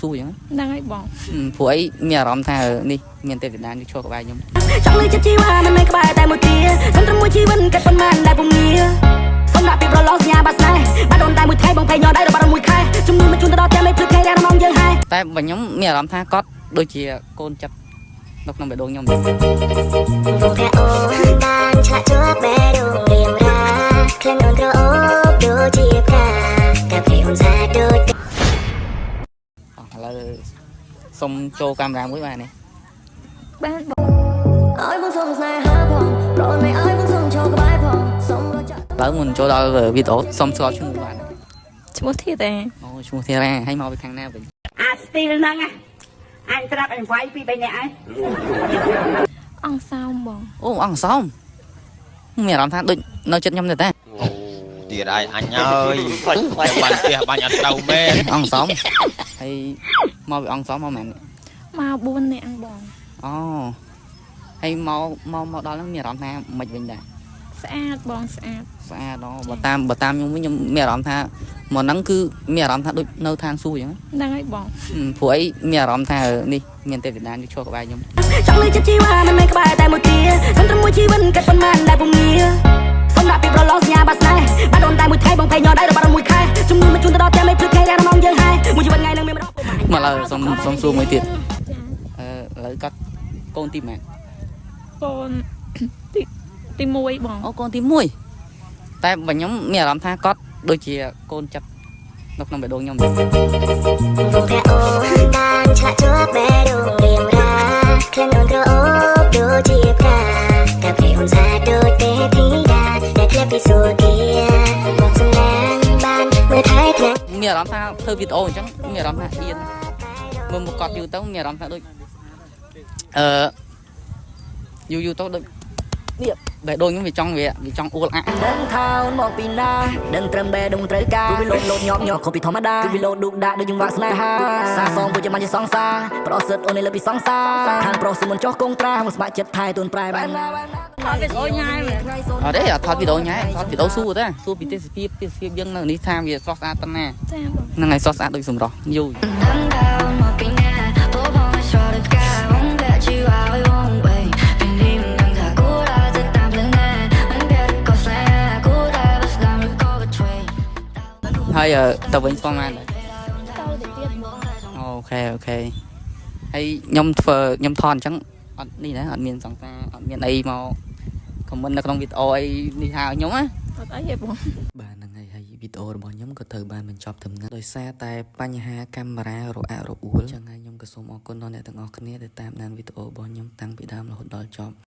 សួគ៌អញ្ចឹង ហ្នឹងហើយបង ព្រោះអីមានអារម្មណ៍ថានេះមានទេវតានេះឈរក្បែរខ្ញុំ ចង់លឺចិត្តជីវ៉ាមិនមែនក្បែរតែមួយទាសុំត្រឹមមួយជីវិតកាត់ប៉ុន្មានដែលពុំងារសុំដាក់ពីប្រឡងសញ្ញាបាស្នេហ៍បាទអូនតែមួយថ្ងៃបងភ័យញ័រដៃរបស់មួយខែជំនួយមកជូនទៅដល់ផ្ទះមេភ្លឺថ្ងៃរះរំយើងហែ តែបើខ្ញុំមានអារម្មណ៍ថាគាត់ដូចជាកូនចិត្តនៅក្នុងបេះដូងខ្ញុំ វងព្រះអូនតានឆ្លាក់ជាប់បេះដូងរៀមរាក្លិនអូនក្រអូបដូចជាផ្កាកាហ្វេអូនស្អាតដូច អោះឥឡូវសុំចូលកាមេរ៉ាមួយបានទេ បានបង ឲ្យបងសុំស្នេហាផងប្រអូនមិនឲ្យបងសុំចូលក្បែរផងសុំរកចាក់ ឥឡូវមុនចូលដល់វីដេអូសុំស្គាល់ឈ្មោះបានទេ ឈ្មោះធាតា អូឈ្មោះធីរ៉ាហើយមកពីខាងណាវិញ អាស្ទីលហ្នឹងណាអញត្រាប់អញវាយពីបីនាក់ឯង អង្គសោមបង អូអង្គសោមមានអារម្មណ៍ថាដូចនៅចិត្តខ្ញុំទេតា ទៀតហើយអញហើយតែបាញ់ផ្ទះបាញ់អត់ត្រូវមែន អង្គសោមហើយមកពីអង្គសោមមកមែន មក4នាក់បង អូហើយមកមកមកដល់ហ្នឹងមានអារម្មណ៍ថាមិនវិញដែរ ស្អាតបងស្អាត ស្អាតដល់បើតាមខ្ញុំវិញខ្ញុំមានអារម្មណ៍ថាមកហ្នឹងគឺមានអារម្មណ៍ថាដូចនៅឋានសួគ៌អញ្ចឹង ហ្នឹងហើយបង ព្រោះអីមានអារម្មណ៍ថានេះមានទេវតានេះឈរក្បែរខ្ញុំ ចង់លឺចិត្តជីវ៉ាមិនមែនក្បែរតែមួយទាសុំត្រឹមមួយជីវិតកាត់ប៉ុន្មានដែលពុំងារសុំដាក់ពីប្រឡងសញ្ញាបាស្នេហ៍បាទអូនតែមួយថ្ងៃបងភ័យញ័រដៃរបស់មួយខែជំនួយមកជូនទៅដល់ផ្ទះមេភ្លឺថ្ងៃរះរំយើងហែមួយជីវិតថ្ងៃនឹងមានម្ដង មកឡើយសុំសុំសួរមួយទៀត ចា អឺឥឡូវគាត់កូនទីម៉ាន កូន ទី1បង អូកូនទី1តែបើខ្ញុំមានអារម្មណ៍ថាគាត់ដូចជាកូនចិត្តនៅក្នុងបេះដូងខ្ញុំ វងព្រះអូនតានឆ្លាក់ជាប់បេះដូងរៀមរាក្លិនអូនក្រអូបដូចជាផ្កាកាហ្វេអូនស្អាតដូចទេពធីតាដែលធ្លាប់ពីសួគ៌មកសំណាងបានមើលថែថ្នាក់ មានអារម្មណ៍ថាធ្វើវីដេអូអញ្ចឹងមានអារម្មណ៍ថាអៀនមើលមកគាត់យូរទៅមានអារម្មណ៍ថាដូចអឺយូរយូរទៅដូចនេះបេះដូងខ្ញុំវាចង់អួលអាក់ ដឹងថាអូនមកពីណាដឹងត្រឹមបេះដូងត្រូវការគឺវាលោតលោតញាប់ញាប់ខុសពីធម្មតាគឺវាលោតឌូកដាក់ដូចចង្វាក់ស្នេហាសាសងពុជមិនជាសង្សារប្រសិទ្ធអូននេះលើពីសង្សារខាងប្រុសសុំមិនចោះកងត្រាមកស្ម័គ្រចិត្តថែទួនប្រែបាន ថតវីដេអូញ៉ែមែន អត់ទេអត់ថតវីដេអូញ៉ែថតវីដេអូសួរទេសួរពីទេសភាពទេសភាពយើងនៅនេះថាវាស្រស់ស្អាតប៉ុណ្ណា ចាបង ហ្នឹងហើយស្រស់ស្អាតដូចសម្រស់យូរ ដឹងថាអូនមកពីណាព្រោះបងឲ្យស្រស់ដូចផ្កាវងពាក់ជីវ៉ាឲ្យវងវែងពីនេះមិនដឹងថាគួរដើរទៅតាមផ្លូវណាមិនពាក់ឬក៏ស្នេហាគួរតែបស្ដាំឬក៏បឆ្វេង ហើយទៅវិញស្គាល់បានដែរ ទៅទៅទៀតបង OK OK ហើយខ្ញុំធ្វើខ្ញុំថតអញ្ចឹងអត់នេះណាអត់មានសង្សារអត់មានអីមក comment នៅក្នុងវីដេអូអីនេះថាខ្ញុំណា អត់អីទេបង បាទហ្នឹងហើយហើយវីដេអូរបស់ខ្ញុំក៏ត្រូវបានបញ្ចប់ត្រឹមហ្នឹងដោយសារតែបញ្ហាកាមេរ៉ារអាក់រអួលចឹងហើយខ្ញុំក៏សូមអរគុណដល់អ្នកទាំងអស់គ្នាដែលតាមដានវីដេអូរបស់ខ្ញុំតាំងពីដើមរហូតដល់ចប់។